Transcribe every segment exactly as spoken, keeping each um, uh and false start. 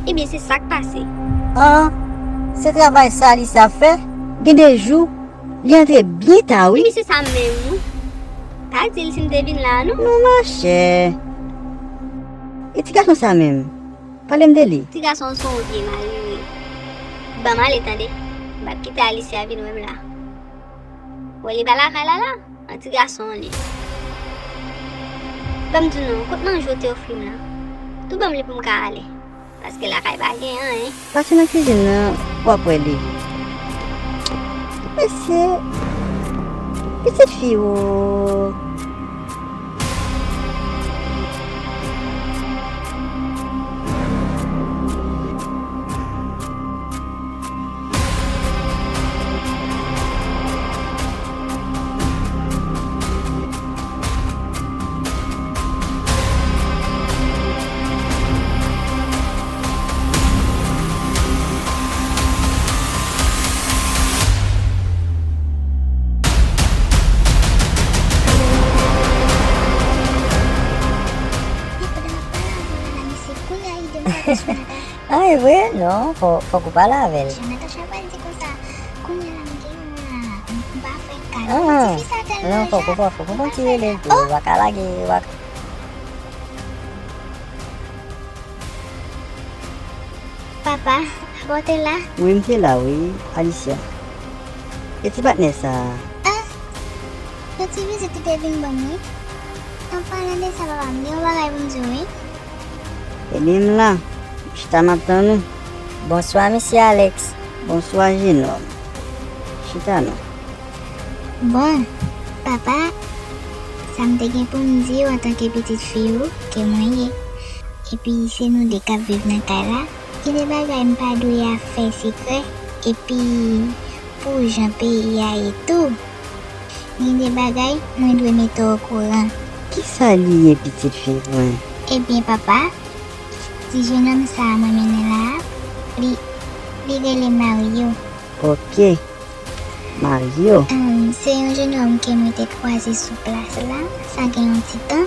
Ebyen, se sa k pase. Ah, se travay sa Alicia ap fè? Gen de jou, li antre byen ta, wi. Ebyen, se sa menm, wi. Pa di l si m te vin la, non. Non, machè. E ti gason sa menm? Pale m de li. Ti gason se yon vye malere. Ban m ale, tande. M p ap kite Alicia vin wè m la. Wè li pa lakay la, la. Yon ti gason li. Ban m di w non, kot manje w te ofri m lan? Tou ban m li pou m ka ale. Paske lakay pa gen anyen. Pase nan kizin nan, w ap wè li. Mesye, pitit fi w. Ay, vre? Non, fò, fòk ou pale avè l. Jan Natacha pral di konsa, kounye a la m gen yon, m pa fè kado. Ah, ti fi sa tèlman non, fòk ou, fòk ou kontinye rele l tou. Ou pa ka lage, ou pa ka. Papa, apa w te la? Wi, m te la, wi, Alicia. E ti patnè sa a? Ah, yon ti vizit li te vin ban m, wi. An palan de sa, papa, m gen yon bagay pou m di w, wi. Ebyen, m la. Chita, m ap tann ou. Bonswa, mesye Alex. Bonswa, jenòm. Chita non. Bon, papa, sa m te gen pou m di w antanke pitit fi w ke mwen ye. Epi se nou de k ap viv nan kay la. Gen de bagay m pa dwe ap fè sekrè. Epi pou jan peyi a ye tou. Gen de bagay mwen dwe mete w okouran. Kisa li ye, pitit fi mwen? Ebyen, papa, ti jenòm sa a mwen mennen la a, li, li rele Mario. Ok, Mario. Em, se yon jenòm ke mwen te kwaze sou plas la, sa gen yon ti tan.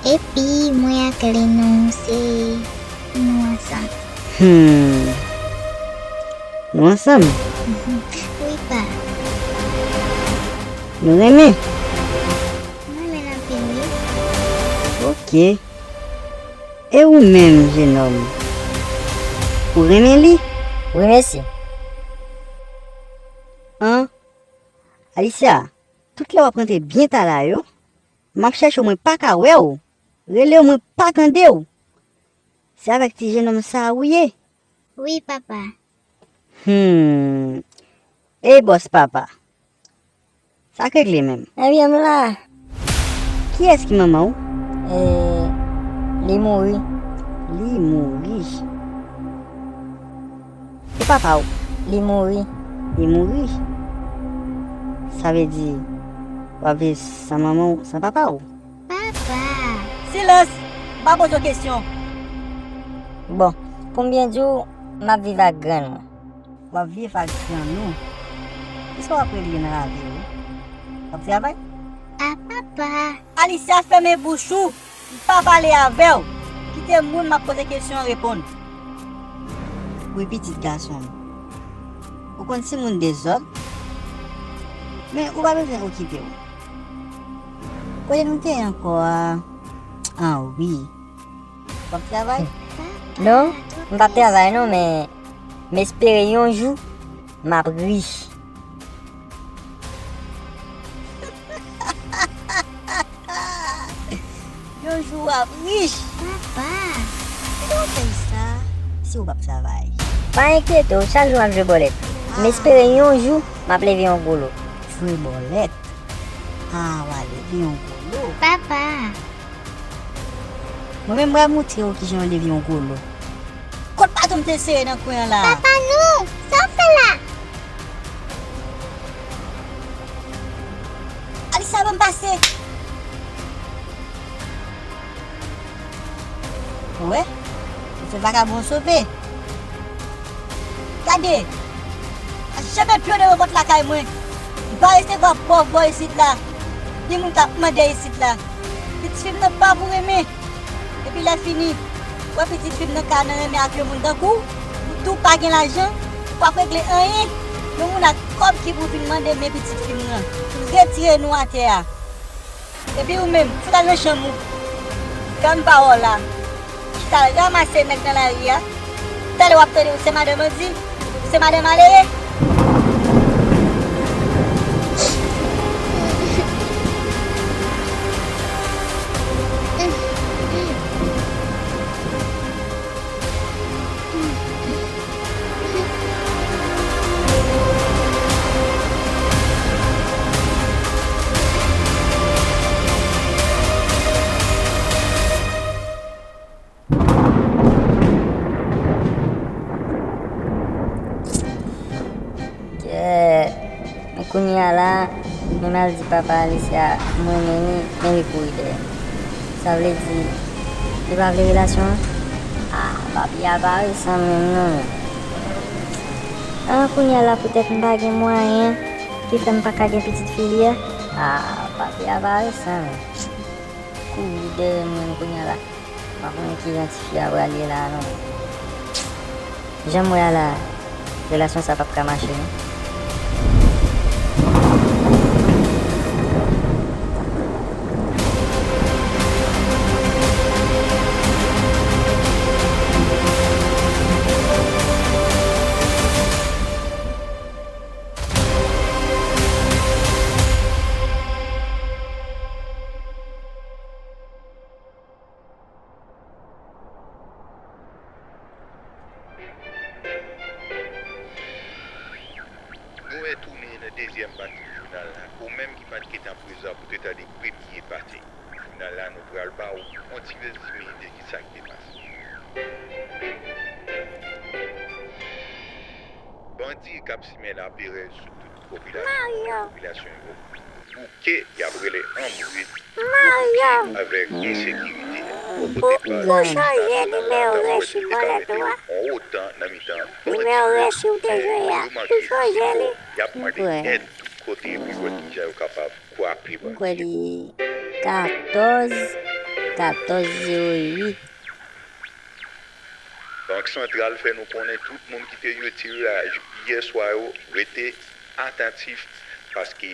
Epi, mwen ak li nou se, nou ansanm. Hmm. Nou ansanm? Mhm. Wi, pa. Nou renmen? M renmen l anpil, wi. Ok. E ou menm, jenòm? Ou renmen li? Wi, mèsi. An? Alicia, tout lè w ap rantre byen ta la yo, m ap chèche w, mwen pa ka wè w. Rele w, mwen pa tande w. Se avèk ti jenòm sa a ou ye? Wi, papa. Hmm. Ey, bòs papa. Sa k regle menm? Ebyen, m la. Kiyès ki manman w? E, li mouri. Li mouri. E papa w? Li mouri. Li mouri? Sa vle di, w ap viv san manman w, san papa w? Papa! Silans! M pa poze w kesyon. Bon, pou m byen di w, m ap viv ak grann mwen. W ap viv ak grann ou? Kisa w ap regle nan lavi w? W ap travay? A, papa! Alicia, fèmen bouch ou! M pa pale avè w! Kite moun m ap poze kesyon an reponn. Wi, pitit gason m. Ou konn timoun dezòd, men ou pa bezwen okipe w. Kote nou te ye ankò a? A wi. W ap travay? Non, m p ap travay non, men m espere yon jou m ap rich. Yon jou w ap rich. Papa! Kite w fè sa si w p ap travay. Pa enkyete w, chak jou m ap jwe bòlèt. M espere yon jou m ap leve yon gwo lo. Jwe bòlèt? A, w a leve yon gwo lo. Papa! Mwen menm, m pral montre w kijan yo leve yon gwo lo. Kot baton m te sere nan kwen an la a? Papa, non! Sa w fè la? Alisa, ban m pase! Ou wè? Ou fè vakabon sove. Gade! Pa janm met pye w devan pòt lakay mwen. M pa resevwa pòv bò isit la. Ni moun k ap mande isit la. Pitit fi m nan pa pou renmen. Epi lè fini, Wè pitit fi m nan ka nan renmen ak yon moun tankou w, ou tou pa gen lajan, ou p ap regle anyen. Yon moun ak kòb ki pou vin mande men pitit fi m nan. Retire nou atè a. Epi ou menm, fout al nan chanm ou. Tann pawòl la. Chita ranmase nèg nan lari a. Talè w ap tande w se madan bandi, se madan malere. Kè, men kounye a la, li menm al di papa Alicia, m renmen li, men li kouri dèyè m. Sa vle di, li pa vle relasyon an? Ah, papi a pa resan menm non, men. Ah, kounye a la, poutèt m pa gen mwayen, ki fè m pa ka gen pitit fi li a? Ah, papi a pa resan, men. Kouri dèyè m menm kounye a la. M pa konnen kijan tifi a pral ye la non. Jan m wè a la, relasyon sa p ap ka mache non. Nou retounen nan dezyèm pati jounal la. Ou menm ki pa t gentan prezan pou te tande premye pati jounal la, nou pral ba w yon ti rezime de kisa ki te pase. Bandi k ap simen laperèz sou tout popilasyon, popilasyon yo. Bouke y ap rele anbre, yo bouke avèk ensekirite. Bò kote pa ti sa nan la, w ap wè se te ka mete yon otan nan mitan bandi yo. Yo manke sipò, y ap mande èd tout kote pou yo wè kijan yo kapab kwape bandi yo. Katòz, katòz zewo uit. Bank Santral fè nou konnen tout moun ki te jwe tiraj yè swa yo rete atantif, paske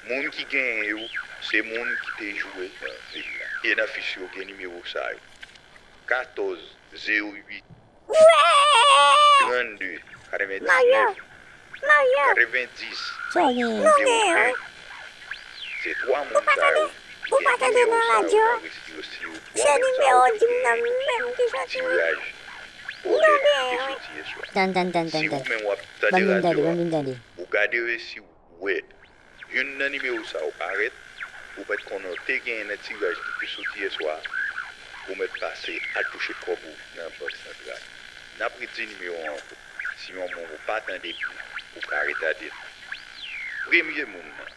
moun ki genyen yo, se moun ki te jwe nan vil la. E nan fich yo gen nimewo sa yo: katòz zewo uit, trannde katrevendisnèf, katrevendis, zewo en. Se twa moun sa yo ki gen nimewo sa yo nan resi yo, si yo twa moun sa yo ki gen tiraj bòlèt ki te soti yè swa. Si ou menm w ap tande radyo a, ou gade resi w, ou wè youn nan nimewo sa yo parèt, ou mèt konnen w te genyen nan tiraj ki te soti yè swa, ou mèt pase al touche kòb ou nan Bank Santral. N ap redi nimewo an ankò. Si yon moun ou pa tande byen, ou ka retade l. Premye moun nan,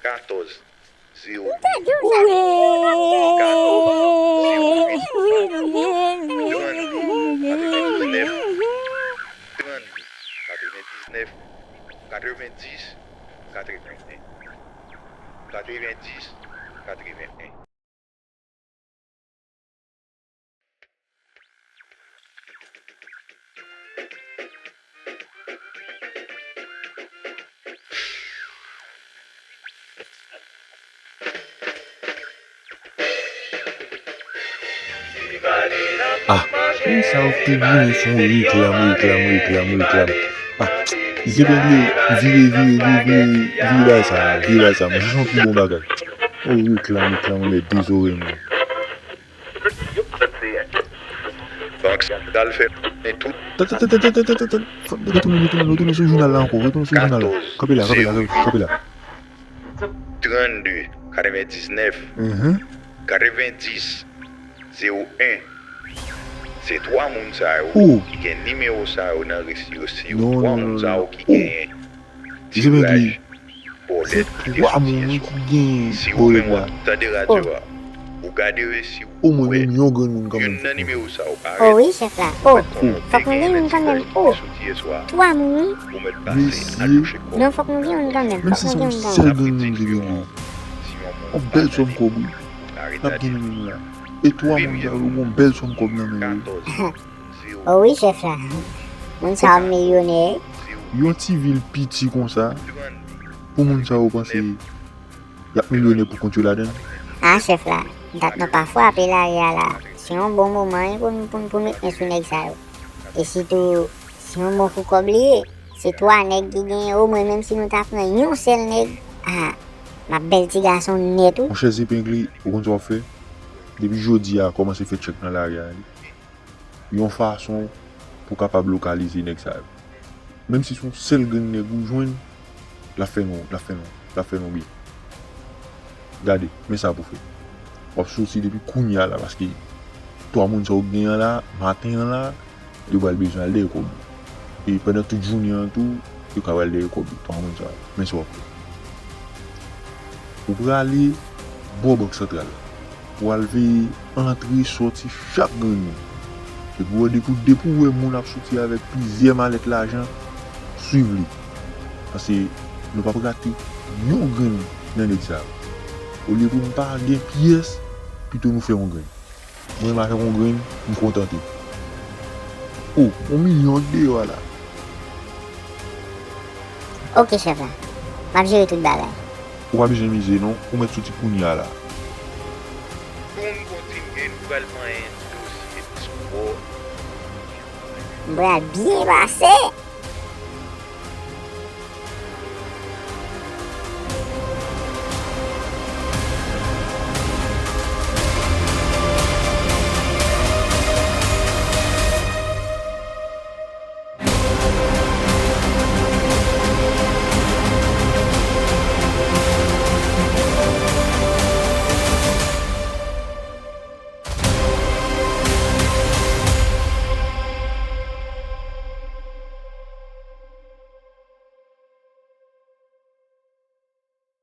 katòz zewo uit, katòz zewo uit, trannde katrevendisnèf, trannde katrevendisnèf, katrevendis katrevenen, katrevendis katrevenen. Ah, wi, sa yo te vini sou reklam, reklam, reklam, reklam. Ah, li te vle vire, vire, vire, vire, vire bagay sa, vire bagay sa. Mwen se yon pi bon bagay. Oh, reklam, reklam, anlè de zòrèy mwen. Bank Santral fè konnen tout. Tan, tan, tan. Retounen, retounen, retounen sou jounal la ankò, retounen sou jounal la. Kanpe la, kanpe la, kanpe la. Trannde katrevendisnèf, katrevendis zewo en. Se twa moun sa yo ki gen nimewo sa yo nan resi yo. Se yo twa moun sa yo ki genyen tiraj bòlèt ki te soti yè swa. Si ou menm w ap tande radyo a, ou gade resi w, ou wè youn nan nimewo sa yo parèt, ou mèt konnen w te genyen nan tiraj ki te soti yè swa, ou mèt pase al touche kòb ou nan Bank Santral. N ap redi nimewo an ankò. Si yon moun pa tande, ou ka retade l. E twa moun sa yo gen yon bèl sòm kòb nan men yo. O wi, chèf la. Moun sa yo milyonè. Yon ti vil piti konsa, pou moun sa yo panse y ap milyonè pou kont yo ladan l? A, chèf la, dat nou pa frape lari a la. Se yon bon moman wi pou n, pou n, pou n met men sou nèg sa yo. E sitou, se yon bon kou kòb li ye. Se twa nèg ki genyen omwen, menm si nou ta pran yon sèl nèg, a, m ap bèl ti gason nèt wi. Monchè Zepengle, ou konn sa w ap fè? Depi jodi a, kòmanse fè tchèk nan lari a, wi. Yon fason pou w kapab lokalize nèg sa yo. Menm si se yon sèl grenn nèg ou jwenn, l ap fè nou, l ap fè nou, l ap fè nou byen. Gade, men sa pou fè. W ap soti depi kounye a la, paske twa moun sa yo genyen an la, maten an la, yo pral bezwen al dèyè kòb yo. E pandan tout jounen an tou, yo ka pral dèyè kòb yo, twa moun sa yo. Men sa w ap fè. Ou prale bò Bank Santral. Pou al veye antre sòti chak grenn moun. Epi w wè depi, depi w wè moun ap soti avèk plizyè malèt lajan, swiv li. Paske nou p ap rate yon grenn nan nèg sa yo. Olye pou n pa gen pyès, pito nou fè yon grenn. Mwen m avèk yon grenn, m kontante. O, yon milyon deyò a la. Oke, chèf la. M ap jere tout bagay. Ou pa bezwen mize non, ou mèt soti kounye a la. Pou m kontinye, nou pral manyen dosye ti bò. M pral byen pase.